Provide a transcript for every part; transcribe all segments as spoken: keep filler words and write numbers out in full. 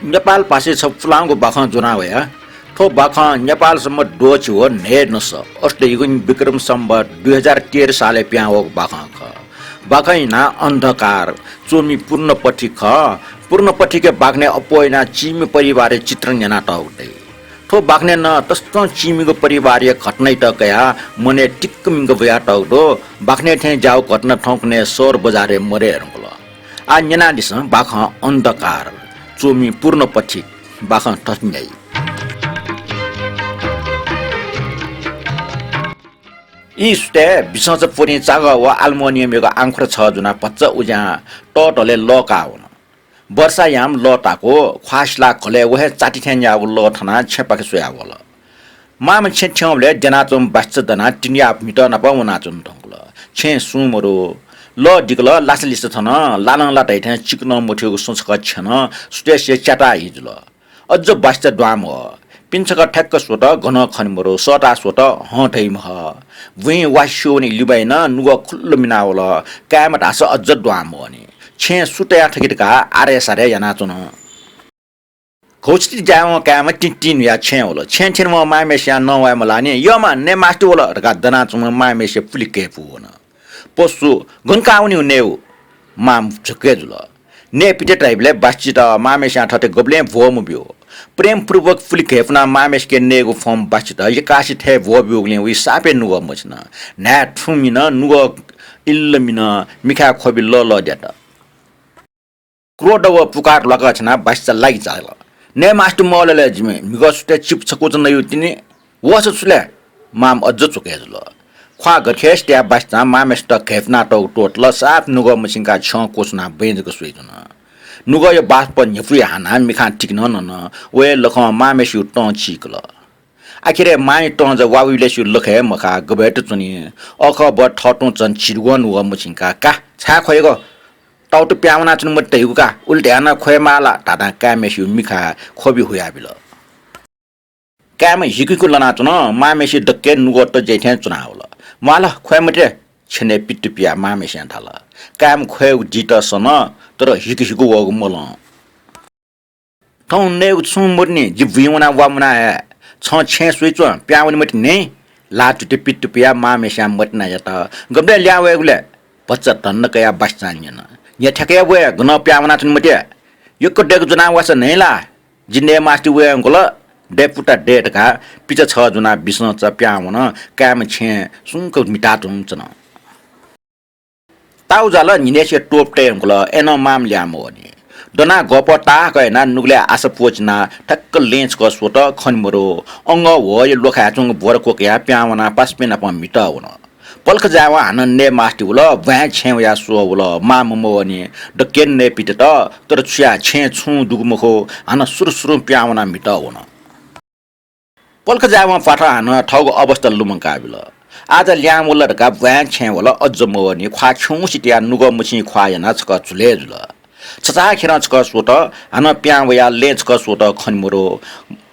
नेपाल भाषाय् छपु पुलांगु बाखं ज्वना वया। थ्व बाखं नेपालसम्म द्वःछि व न्हय्‌नस अष्टयुगिन विक्रम सम्वत दुई हजार तेह्र सालय् पिहां वःगु बाखं खः। बाखंया नां अन्धकार, च्वमि पूर्ण पथिक खः। पूर्ण पथिकया बाखनय् अप्वः यानाः चीमि परिवारया चित्रण यानातःगु दइ। थ्व बाखनय् नं तसकं चीमिगु परिवारया घटनायात कयाः मनय् तिक्क मिंक ब्वयातःगु दु। बाखनय् थें ज्याःगु घटना थौंकन्हय् सहर बजारय् मदये धुंकल। आः न्यनादिसँ बाखं अन्धकार, च्वमि पूर्ण पथिक। बाखं थथे न्ह्याइ। ई सुथय् बिसंचा प्वन्हि चागः व आल्मुनियमयागु आँख्वारा छगः ज्वनाः भचा उज्यां तःधलय् लः काः वन। वर्षायाम लः ताःगु, ख्वाः सिलाः घलय् व हे चाति थें न्याःगु लः थनाः छेँपाखे स्वयाः वल। मांम्ह छेँ थ्यंबलय् द्यनाच्वंम्ह बासिचा दनाः तिनिया म्हितः नाप वनाच्वने धुंकल। छेँय् सुं मदु। लः दिकल, लासालिसा थन, ला नं ला धइथें चिकनं मथ्यूगु सँ छकः छ्यन, सुथय्‌से च्याताः हि जुल। अझ बासिचा दुहां मवः। पिने छकः थ्याक्क स्वत, गनं खने मदु, सःताः स्वत, हं धइ मखः। बुँइ वासि स्यू वनी लिबाइ नं नुगः खुल्ल मिनावल। काय्‌म्ह धाःसा अझ दुहां मवःनि। छेँय् सु तयाः थकी धकाः आरय् सारय् यानाच्वन। घौछिति जायेवं काय्‌म्ह तिंतिं न्हुयाः छेँय् वल। छेँय् थ्यनेवं मांम्हेसियां नवाये मलाःनि। यःम्ह, नयेमास्ति वल धकाः दनाच्वंम्ह मांम्हेसिया पुले घय्‌पु वन। पसु, गन काः वनीगु नयेगु? मां झुक्क हे जुल। नये पित्ये धाइबलय् बासिचायात मांम्हेसियां थथे गबलें भ्वः मब्यू। प्रेमपूर्वक पुले घय्‌पुनाः मांम्हेसिके नयेगु फ्वंम्ह बासिचायात यक्कासे थथे भ्वः ब्यूगुलिं वइ साप हे नुगः मछिन। न्हाय् थुं मिन, नुगः इल्ल मिन, मिखाय् ख्वबि लःलः द्यात। क्रोध व पुकार ल्वाकछ्यानाः बासिचा लागि चाल। नयेमास्ति मवल लय् जिमि, म्हिगः सुथय् चिपु छकूचा नइगु तिनि, वःसा छु लय्? मांम्ह अझ च्वकय् जुल। ख्वाः गरखय्‌से तयाः बासिचां मांम्हेसित घय्‌पुनातःगु त्वःतल, साप नुगः मछिंकाः छ्यं क्वछुनाः बँय् जक स्वयाच्वन। नुगःया बाष्प न्ह्यपुइ हानाः मिखां तिकनं नन, व हे लखं मांम्हेसिगु तं चीकल। आखिरय् मांया तं जक वा वइबलय्‌सिगु लखय् मखा, गबय्‌त च्वनी? अःखः बः थःतुं च्वं झिदुगं नुगः मछिंकाः, का, छाय् ख्वयेगु? ताउत पिहां वनाच्वने मते धइगु का, उलि धयाः नं ख्वयेमाः ला धाधां काय्‌म्हेसिगु मिखाय् ख्वबि हुयाबिल। काय्‌म्ह हिकुहिकु लनाच्वन, मांम्हेसिया दक्कय् नुगः तज्याइ थें च्वनावल। म्वाः ला, ख्वये मते, छेनय् पित्तु पियाः मांम्हेसिं धाल। काय्‌म्ह ख्वयेगु दीत सन, तर हिकुहिकु वःगु मलं। थौं नयेगु छुं मदुनि, जि बुँइ वनाः वा मुना हये। छं छेँय् स्वयाच्वँ, पिहां वने मते न्हय्। ल्हाः तुति पित्तु पियाः मांम्हेसिं मतिना यात। गबलें लिहां वयेगु लय्? भचा धन्दा कयाः बासिचां न्यन। न्ह्यथ्याके हे वये, गनं पिहां वनाच्वने मते। यक्व दय्‌क ज्वनाः वासा न्हय् ला? जि नयेमास्ति वये धुंकल, दय्‌पुता दये धकाः पिचा छगः ज्वनाः बिसंचा पिहां वन। काय्‌म्ह छेँय् सुंक मिताः तुं च्वन। ताःगु जाल न्हिनय्‌सिया तोप तये धुंकल, अय्‌नं मांम्ह लिहां मवःनि। दनाः गःपः ताहाकः यानाः नुगलय् आशा प्वःचिनाः थ्याक्क लँय् छकः स्वत, खने मदु। अंगः ह्वःया ल्वखाय् च्वंगु भ्वरा क्वकयाः पिहां वनाः पासापिं नाप म्हितः वन। पलख जायेवं हानं नयेमास्ति वल, ब्वाँय् छेँय् वयाः स्वः वल, मांम्ह मवःनि। दक्कय् नये पित्त, तर छु याये, छेँय् छुं दुगु मखु, हानं सुरुसुरुं पिहां वनाः म्हितः वन। पलख जायेवं प्वाथं हानं थःगु अवस्था लुमंकाबिल। आः जा लिहां वल धकाः ब्वाँय् छेँय् वल, अझ मवःनि, ख्वाः खिउँसे तयाः नुगः मछिं ख्वाः यानाः छकः झुलय् जुल। छचाःखेरं छकः स्वत, हानं पिहां वयाः लँय् छकः स्वत, खने मदु।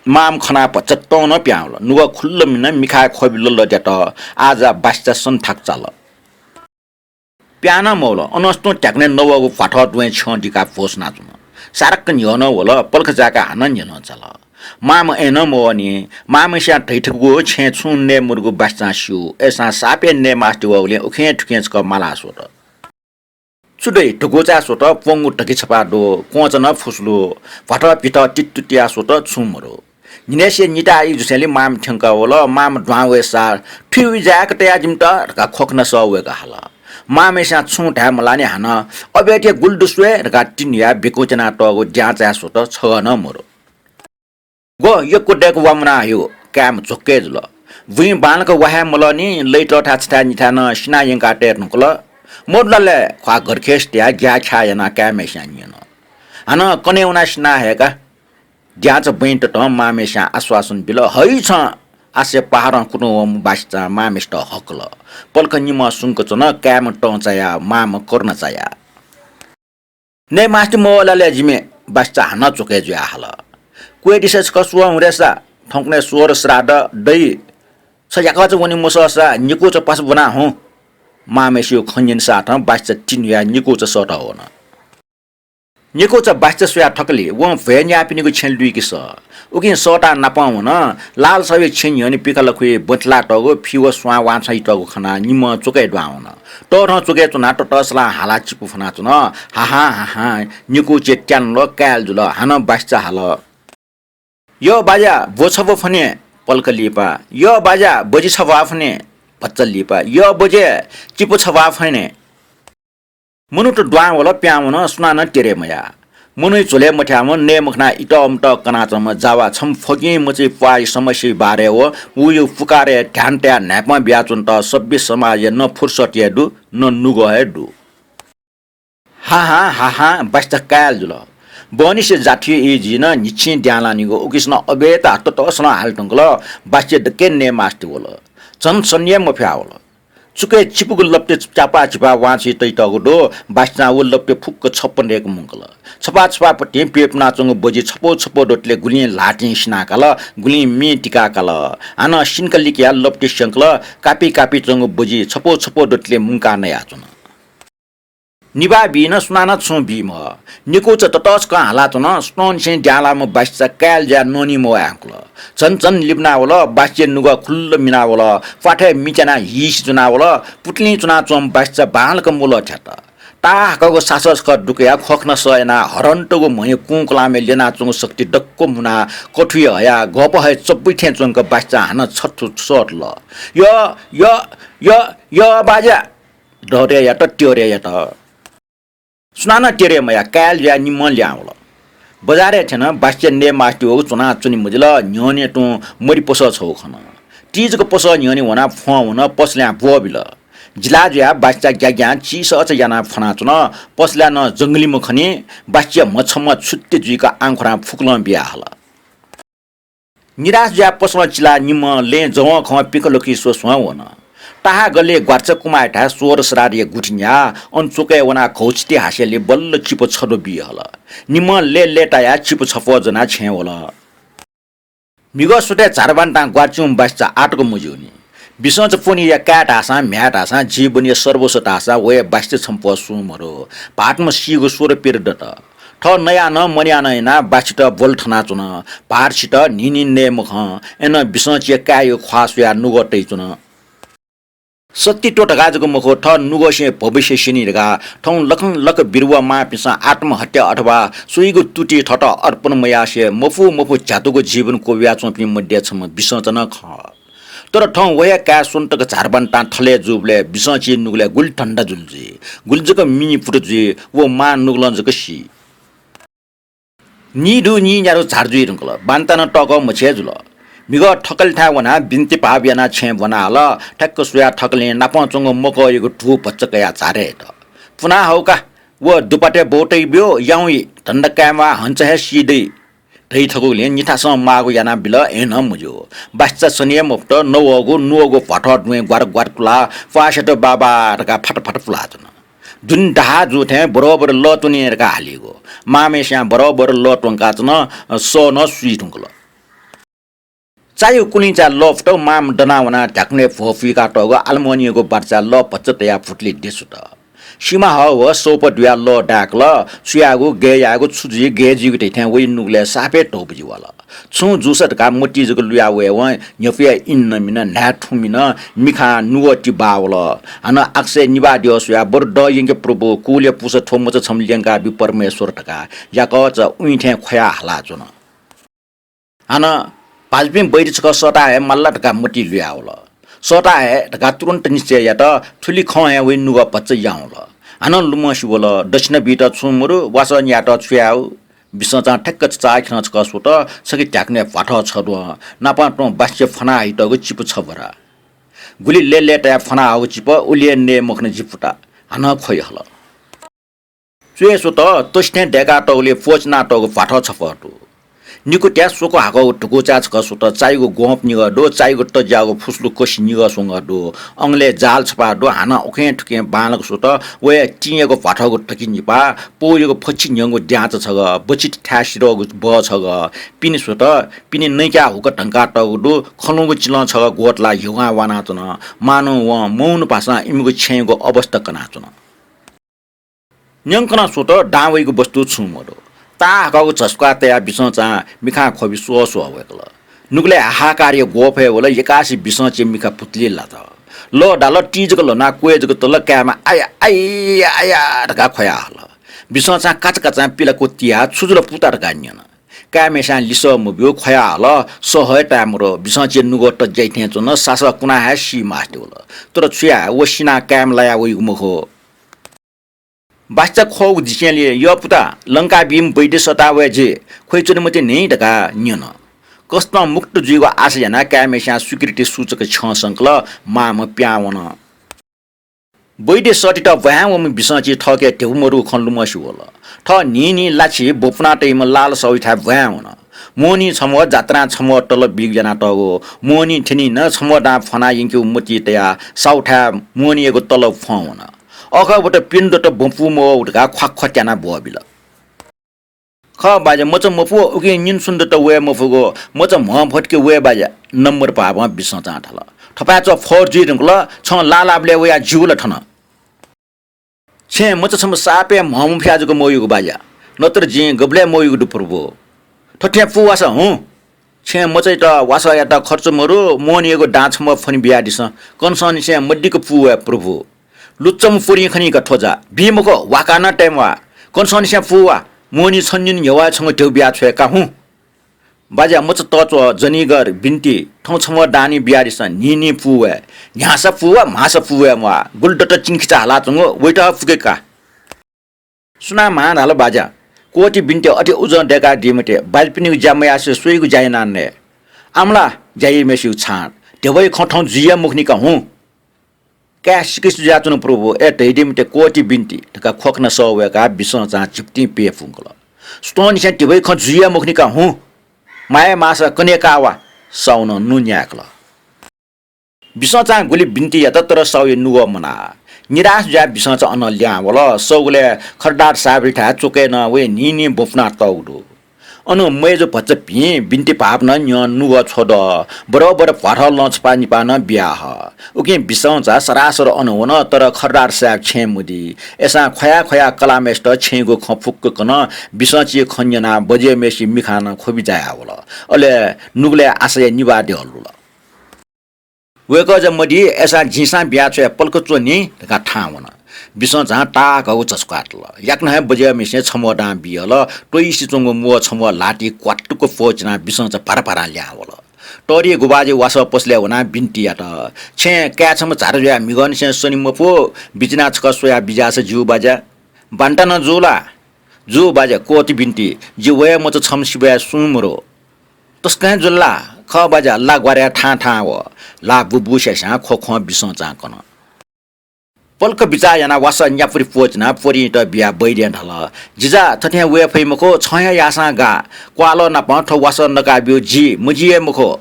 मांम्ह खनाः भचा तं नं पिहां वल। नुगः खुल्ल मिन, मिखाय् ख्वबि लःलः द्यात। आः जा बासिचा सन्थाक चाल। पिहां नं मवल। अनंसं तुं ध्याकनय् नवःगु भ्वाथः दुँइ छ्यं दिकाः भ्वसुनाच्वन। सारक्क न्ह्यः नं वल, पलख जाय्‌काः हानं न्ह्यः नं चाल। मांम्ह अय्‌नं मवःनि। मांम्हेसिं धइथकूगु छेँय् छुं नये मदुगु बासिचां स्यू। अय्‌सां साप हे नयेमास्ति वःगुलिं उखें थुखें छकः मालाः स्वत। छु दइ, धुकुचाय् स्वत, प्वंगू धकि छपा दु, क्वंचा नं फुसुलु, भ्वाथः भिथः तित्तु तियाः स्वत, छुं मदु। न्हिनय्‌सिया निताः ई जुसेंलि मांम्ह थ्यंकः वल, मांम्ह दुहां वयेसा, थुइ उइ जाय्‌क तया जिमित धकाः ख्वखना सः वय्‌कः हाल। मांम्हेसिं छुं धाये मलाःनि हानं, अबय्‌तिया गुलि दु स्वये धकाः तिन्हुयाः बिकुं च्यानातःगु द्यांचाय् स्वत, छगः नं मदु। ग्व, यक्व दय्‌क वा मुना हयेगु, काय्‌म्ह झोक्क हे जुल। बुँइ बांलाक वा हये मलःनि, लैतःथाय् छथाय् निथाय् नं सिना यंकातये धुंकल। मदु ला लय्, ख्वाः गरखय्‌से तयाः ग्याःख्याः यानाः काय्‌म्हेसिं न्यन। हानं कन्हय् वनाः सिना हयेका। द्यांचा बँय् ततं मांम्हेसिं आश्वासन बिल, हइ छं। आशया पहाडं कुतुं वंम्ह बासिचां मांम्हेसित हकल। पलख निम्हं सुंक च्वन, काय्‌म्ह तं चायाः मांम्ह करुणा चायाः। नये मास्ति मवः ला लय् जिमि, बासिचां हानं च्वकय् जुयाः हाल। क्वय्‌दिसँ छकः स्वः हुँ रे सा, थौंकन्हय् सोह्र श्राद्ध दइ। छ याकःचा वने मसःसा निकूचा पासा ब्वना हुँ। मांम्हेसिगु खँ न्यने साथं बासिचा तिन्हुयाः निकूचा सःतः वन। निकूचा बासिचा स्वयाः थकलि वं भ्वय् न्याःपिनिगु छेँ लुइके सः। उकिं सःताः नापं वन। लाल साहुया छेँ न्ह्यःने पिखा लखुइ बँतिलातःगु फि व स्वां वांछ्वयातःगु खनाः निम्हं चुकय् दुहां वन। तःधं चुकय् च्वनाः ततःसलं हालाः चिपु फ्वनाच्वन। हाहां हाहां, निकूचा त्यानल, काय्‌ल जुल। हानं बासिचा हाल। यः बाज्या, ब्व छब्व फ्वने, पलख लिपा। यः बाज्या, बजि छब्व फ्वने, भचा लिपा। यः बजे, चिपु छब्व फ्वने। मनूत दुहां वल, पिहां वन, सुनानं तेरे मयाः। मनूइ झ्वलय् मथ्याःम्ह, नये मखनाः इतःमतः कनाच्वंम्ह जावा छम्ह फकिं मचाया प्वाःया समस्याया बारे व उया पुकारय् ध्यान तयाः न्हाय्पं बियाच्वनेत सभ्य समाजय् न फुर्सत हे दु, न नुगः हे दु। हाहां हाहां, बासिचा काय्‌ल जुल। बहनिसे जाथुइ ई जुइ नं न्हिच्छिं द्यां लाःनिगु उकिसनं अबय्‌त ततःसलं हाले धुंकल। बासिचा दकलय् नये मास्ति वल। झन सन्हि हे मफयाः वल। चुकय् चिपुगु लप्ति च्यापाः चिपाः वांछ्वइ तइतःगु दु। बासिचां व लप्ति फुक्क छप्पँ दय्‌के मुंकल। छपाः छपाः पतिं प्यपुनाच्वंगु बजि छपौ छपौ दतले गुलिं ल्हातिं सिनाः काल, गुलिं मिं तिकाः काल। हानं सिन्का लिकयाः लप्ति स्यंकल। कापि कापि च्वंगु बजि छपौ छपौ दतले मुंकाः नयाच्वन। निभाः बी नं सुनानं छुं बी मखु। निकूचा ततःसकं हालाच्वन। सुथंनिसें द्यां लाःम्ह बासिचा काय्‌ल जुयाः ननी मवये धुंकल। झन झन लिपना वल। बासिचाया नुगः खुल्ल मिना वल। प्वाथय् मि त्यानाः हिसि च्वना वल। पुतलिं च्वनाच्वंम्ह बासिचा बांलाक मुलः थ्यात। ताहाकःगु सासः छकः दुकयाः ख्वखना सः यानाः हरन्तगु म्हया कुंकुलामय् ल्यनाच्वंगु शक्ति दक्व मुनाः कथुइ हयाः गःपहय् चब्बुइ थें च्वंक बासिचां हानं छथु सःतल। यः, यः, यः, यः बाज्या। डरे यात, त्योरे यात। सुनानं तेरे मयाः काय्‌ल जुयाः निम्हं लिहां वल। बजारय् थ्यन। बासिचा नये मास्ति वःगु च्वनाच्वने मजिल। न्ह्यःने तुं मरि पसः छगू खन। ति जक पसः न्ह्यःने वनाः फ्वं वन। पसलयां ब्वः बिल। जिला जुयाः बासिचा ग्याग्यां चिसःचा यानाः फ्वनाच्वन। पसलय् नं जंगलिम्ह खनी। बासिचाया म्ह छम्ह छुत्ति जुइक आंखुरां फुकलं बियाहल। निराश जुयाः पसलं चिलाः निम्हं लँय् जवं खवं पिखा लखुइ स्वस्वं वन। ताहाः गल्लिइ ग्वाराच्वः कुमाःयाथाय् सोह्र श्राद्धया गुथि न्याः अन चुकय् वनाः घौछिति हासेलि बल्ल चिपु छद्वः बी हल। निम्हं लय्‌लय्‌तायाः चिपु छप्वः ज्वनाः छेँय् वल। म्हिगः सुथय् झारबान्तां ग्वाराच्वंम्ह बासिचा आःतक मज्यूनि। बिसंचा पुन्हिया काय् धाःसां, म्ह्याय् धाःसां, जीवनया सर्वस्व धाःसां व हे बासिचा छम्प्वः सुं मदु। भाःतम्ह सीगु स्वरपिर दत। थः नयाः नं मनयाः नं यानाः बासिचा ब्वल थनाच्वन। भाःत सित, न्हिं न्हिं नये मखं। अय्‌नं बिसंचाया काय्‌या ख्वाः स्वयाः नुगः तइच्वन। सत्य त्वः धकाः जक मखु, थः नुगःसिया भविष्य स्यनी धकाः थौं लखं लख बिरुवा मांपिन्सं आत्महत्या अथवा स्वयागु तुति थःत अर्पण मयासें मफु मफु झ्यातुगु जीवन क्वबियाच्वंपिं मध्ये छम्ह बिसंचा नं खः। तर थौं व हे काय् स्वन्हु तक झारबान्तां थलय् जूबलय् बिसंचाया नुगलय् गुलि धन्दा जुल जुइ, गुलि जक मिइ पुत जुइ, व मां नुगलं जक सी। नीदु नीन्यादु झार जुइ धुंकल। बान्ता नं तःकः मछि हे जुल। म्हिगः थकलिथाय् वनाः बिन्ति भाव यानाः छेँय् ब्वना हल। ठ्याक्क स्वयाः थकलिं नापं च्वंगु मकःयागु धू भचा कयाः झारय् हयेत। पुना हौ का, व दुपातय् बौ तइ ब्यु, याउँइ, धन्दा काय्म्वाः हन्चा हे सी दइ धइ थकूगुलिं निथासं माःगु यानाबिल, अय्‌नं मज्यू। बासिचा सने हे मफुत, नवःगु नुगःगु भ्वाथः दुँइ ग्वार ग्वार पुलाः प्वास्यात बाबा धकाः फात फात पुलाच्वन। दुने दाहा जू थें बरोबर लः त्वने धकाः हालीगु। मांम्हेस्यां बरोबर लः त्वंकाच्वन, सः नं सुइ धुंकल। चाय्‌या कुलिंचाय् लः फुत, मां दना वनाः ध्याखनय् भ्वः पुइकातःगु आलमोनियागु बारचाय् लः भचा तयाः भुतुलि देछुत। सिमा हः व सौप दुयाः लः दाय्‌कल। छु यायेगु, गय् यायेगु, छु जुइ, गय् जुइगु धइथें वइ नुगलय् साप हे धौ बुजि वल। छुं जूसा धकाः मतिइ जक लुया वयेवं न्ह्यपुया इन्न मिन, न्हाय् थुं मिन, मिखां नुगः ति बाः वल। हानं आकाशय् निभाः द्यः स्वयाः बरु दः यंके प्रभु, कुलया पुसा थ्व मचा छम्ह ल्यंका बी परमेश्वर धकाः याकःचा उइथें ख्वयाः हालाच्वन। हानं भाजुपिं बैरी छकः सःता हये माल ला धकाः मतिइ लुया वल। सःता हये धकाः तुरुन्त निश्चय यात। थुलि खं हे वइ नुगः भचा याउँल। हानं लुमंसि वल। दक्षिणा बीत छुं मरु, वासः न्यायेत छु याये? बिसंचां ठ्याक्क चचाःखिलं छकः स्वत, छखे ध्याखनय् भ्वाथः छद्वं नापं तुं बासिचा फ्वना हइतःगु चिपु छब्वरा। गुलि लय्‌लय्‌तायाः फ्वना हःगु चिपु उलि हे नये मखन जि पुता। हानं ख्वइ हल। च्वय् स्वत, तसि थें दय्‌कातःगुलिइ प्वःचिनातःगु भ्वाथः छपः दु। निकूत्याय् स्वकु हाकःगु धुकुचाय् छकः स्वत, चायागु ग्वंप निगः दु, चायागु तज्याःगु फुसुलु कसि निगः स्वंगः दु, अंगलय् जाल छपाः दु, हानं उखें थुखें बांलाक स्वत, व हे तिंयागु भ्वाथःगु तकि निपाः, पौयागु फछि न्ह्यंगु द्यांचा छगः, बचित थाय् सिधःगु बः छगः, पिने स्वत, पिने नइक्याः हुक धंकातःगु दु, खलुंगु चिलं छगः ग्वतलाः ह्यौहां वानाच्वन। मांनं वं मौन भाषां इमिगु छेँयागु अवस्था कनाच्वन। न्यंकनं स्वत, दां वइगु वस्तु छुं मदु। ताहाकःगु झसुकाः तयाः बिसंचां मिखां ख्वबि स्वः स्वः वय्कल। नुगलय् हाहाकारया ग्वःफय् वल, यकासे बिसंचे मिखा पुतली लात। लः दाल, ति जक ल्ह्वनाः क्वय् जक तल, काय्म्ह आया, आया, आया धकाः ख्वया हल। बिसंचां काचाकाचां पिलाक्व तियाः छु जुल पुता धकाः न्यन। काय्म्हेस्यां लिसः मब्यू, ख्वया हल, सह हे ताये मरु। बिसंचे नुगः तज्याइ थें च्वन, सासः कुना हे सी मास्ति वल। तर छु याये, व सिनाः काय्म्ह लाया वइगु मखु। बासिचा ख्वःगु दिसेंलि, यः पुता, लंका बीम्ह वैद्य सःता वये, जि ख्वयाच्वने मते नि धकाः न्यन। कष्टं मुक्त जुइगु आशा यानाः काय्म्हेस्यां स्वीकृति सूचक छ्यं संकल, मांम्ह पिहां वन। वैद्य सःतेत ब्वाँय् वंम्ह बिसंचे थःके ध्यबा मदुगु खँ लुमंसे वल। थः न्हिं न्हिं लाछि ब्वपुना तइम्ह लाल साहुयाथाय् ब्वाँय् वन। मोहनी छम्ह जात्रां छम्ह तलब बीगु यानातःगु। मोहनी थ्यनी नं छम्ह दां फ्वनाः यंकेगु मतिइ तयाः साहुथाय् मोहनीयागु तलब फ्वं वन। अखःबत पिने दत ब्वपू मवः धकाः ख्वाख्व त्यानाः ब्वःबिल। खः बाज्या, मचा मफु, उकिं निन्हु स्वने दत वये मफुगु, मचा म्हं भतिके वये बाज्या, नम्र भावं बिसंचां धाल। थपाय् च्वः फर जुइ धुंकल, छं लालाबलय् वयाः ज्यू ला थन। छेँय् मचा छम्ह सापय् म्हं मफया जक मवइगु बाज्या, नत्र जिं गबलय् मवइगु दु प्रभु। थथे फु वासः हुँ। छेँय् मचायात वासःयात खर्च मरु, मोहनीयागु दां छम्ह फ्वने बियादिसँ। कन्हय्‌निसें मदिक्क फु वये प्रभु। लुच्चम्ह पुरिं खनी का थ्व जा। बी मखु, वाकाः नं तये म्वाः। कन्हय्‌निसें फु वा। मोहनी छन्हु निन्हु न्ह्यवः हे छंगु ध्यबा बिया छ्वये का हुँ। बाज्या, मचा तःच्वः, जनीगर, बिन्ति, थौं छम्ह दां नि बियादिसँ, न्हिं न्हिं फु वये। न्ह्याःसा फु वा, म्हाःसा फु वये म्वाः। गुलि दत चिंखिचा हालाच्वंगु, वइत हे फुके का। सुनां म्हां धाल बाज्या, कोति बिन्ति अथे उजं दय्कादी मते, बाज्यापिनिगु ज्या मयासें स्वइगु ज्या यानाः नये। आम्ला ज्या याइम्हेसिगु छाँट, ध्यबाया खँ थौं जुइ हे मखुनि का हुँ। काय् सिक्क जुयाच्वन प्रभु, अय् धयादी मते, कोति बिन्ति धकाः ख्वखना सः वय्काः बिसंचां झिपतिं प्यय् फुंकल। सुथंनिसें ध्यबाया खँ जुइ हे मखुनि का हुँ। माया माःसा कन्हय् का वा। साहुनं नु न्याय्कल। बिसंचां गुलि बिन्ति यात, तर साहुया नुगः मनाः। निराश जुयाः बिसंचा अनं लिहां वल। सःगुलय् खरदार साहेबयाथाय् च्वकय् नं वया न्हिं न्हिं ब्वपुना तःगु दु। अन मय्जु भचा भिं, बिन्ति भाःपु नं न्यं, नुगः छ्वदः, बरबरा भ्वाथः लं छपाः निपाः नं बियाः हः। उकिं बिसंचा सरासर अन वन, तर खरदार साहेब छेँय् मदी। अय्सां ख्वया ख्वया कलाःम्हेसित छेँयागु खँ फुक्क कन। बिसंचे खँ न्यनाः बज्याम्हेसिया मिखां नं ख्वबि जायावल। अले नुगलय् आशाया निभाः देहलुल। वय्कः जक मदी, अय्सां झिंसां बियाछ्वये, पलख च्वनी धकाः थाहां वन। बिसंचां ताहाकःगु झसुकाः तल। याकनं हे बज्याम्हेसिनं छम्ह दां बिहल। त्वइसे च्वंगु मुवः छम्ह ल्हातिइ क्वातुक प्वःचिनाः बिसंचा भाराभारां लिहां वल। तःधिइ गुभाजु वासः पसलय् वनाः बिन्ति यात। छेँय् काय् छम्ह झार जुयाः म्हिगःनिसें सने मफु, बिचिनाः छकः स्वयाः बिज्याःसा ज्यू बाज्या। बान्ता नं जू ला? जू बाज्या, कोति बिन्ति, जि वये मचा छम्ह सिबय् सुं मरु। तसकं हे जुल ला? खः बाज्या, ला ग्वारय् थाहां थाहां वः। ला बुबुस्यास्यां ख्वख्वं बिसंचां कन। पलख बिचाः यानाः वासः न्यापुरि प्वःचिनाः पोरिंयात बियाः बैद्यं धाल, जिजा, थथें वये फइ मखु, छं हे याःसां गाः। क्वाःलः नापं थ्व वासः नकाब्यु, जि मजिइ हे मखु।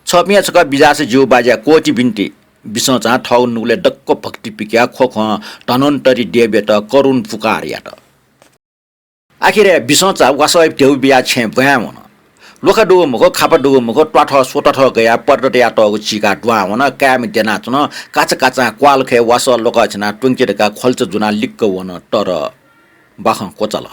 छःपिं हे छकः बिज्याःसा ज्यू बाज्या, कोति बिन्ति। बिसंचां थःगु नुगलय् दक्व भक्ति पिकयाः ख्वख्वं धन्वन्तरी देवयात करुण पुकार यात। आखिरय् बिसंचा वासःया ध्यबा बियाः छेँय् ब्वाँय् वन। ल्वखा दुगु मखु, खापा दुगु मखु, त्वाथः स्वत्वाथः गयाः पर्दा तयातःगु चीकाः दुहां वन। काय्म्ह द्यनाच्वन। काचाकाचां क्वाःलखय् वासः ल्वकः छ्यनाः त्वंके धकाः ख्वल्चा ज्वनाः लिक्क वन, तर बाखं क्वचाल।